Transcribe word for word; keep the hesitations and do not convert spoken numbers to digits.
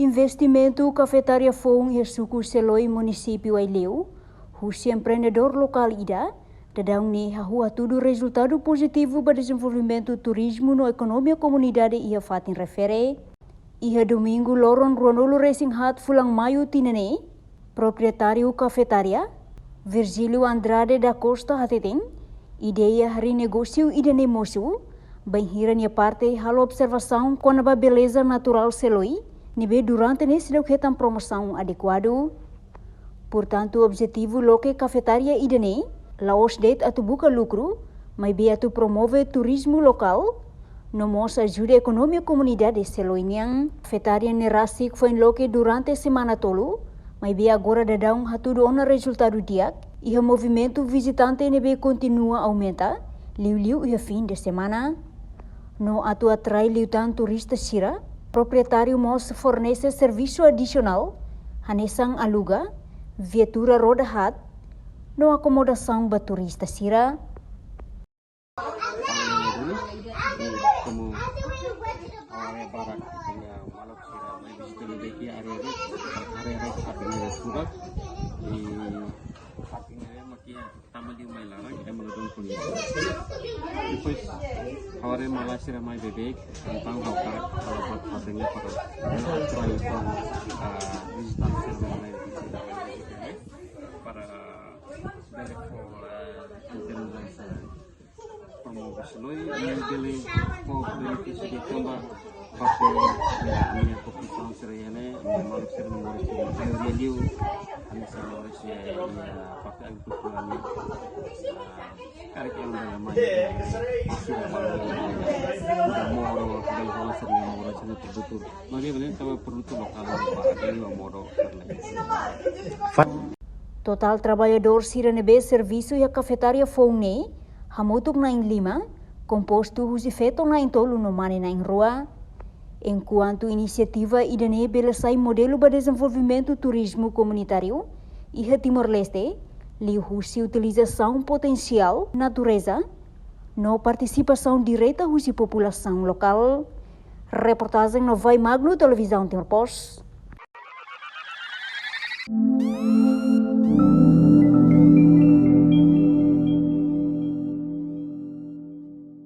Investimentu kafetária foun iha suku Seloi, munisípiu Aileu, husi empreendedór lokál ida, daudaun ne'e hahú hatudu rezultadu pozitivu ba dezenvolvimentu turizmu no ekonomia komunidade iha fatin refere. Iha domingu loron ruanulu resin haat fulan maiu tinan ne'e, proprietáriu kafetária, Virgílio Andrade da Costa hateten, ideia harii negósiu ida-ne'e mosu bainhira nia parte halo observasaun kona-ba beleza naturál Seloi, ne'ebé durante ne'e seidauk hetan promosaun adekuadu. Portantu, objetivu loke kafetária ida-ne'e la'ós de'it atu buka lukru, maibé atu promove turizmu lokál, no mós ajuda ekonomia komunidade Seloi nian. Kafetária ne'e rasik foin loke durante semana tolu, maibé agora daudaun hatudu ona rezultadu di'ak, iha movimentu vizitante ne'ebé kontinua aumenta, liuliu iha fin de semana. No atu atrai liután turista sira, proprietáriu mós fornese servisu adisionál, hanesan aluga viatura roda haat, no akomodasaun ba turista sira. Komu área barak, ita-nia maluk sira mai vizita ne'ebé iha área ida, área ida ita-nia surat, i ita-nia área mak iha taman di mai laran, ema ladún koñese. Depois, agora ema laran sira mai beibeik, entaun ha'u hakarak halo buat fatin ne'e para atrai, ah, vizitante sira mai vizita, para bele fó, ah, internasionál. Promove Seloi, i bele fó benefísiu ida tanba papél, eh, ami-nia populasaun sira iha ne'e, ami-nia maluk sira no moris iha ne'e, liuliu ami-nia moris iha, iha papél agrikultura nian. Ah, karik ema bele mai, eh, sira bele, bele moro, bele hola sira-nia moris iha ne'e, produtu. Maibé bele tanba produtu lokál ne'e ba, bele moro sira-ne'e. Totál traballadór sira ne'ebé servisu iha kafetária foun ne'e hamutuk na'in lima, kompostu husi feto na'in tolu no mane na'in rua. Enkuantu inisiativa ida-ne'e bele sai modelu ba dezenvolvimentu turizmu komunitáriu iha Timor-Leste, liuhusi utilizasaun potensiál natureza no partisipasaun direta husi populasaun lokál. Reportajen Novai Magno, Televizaun Timor Post.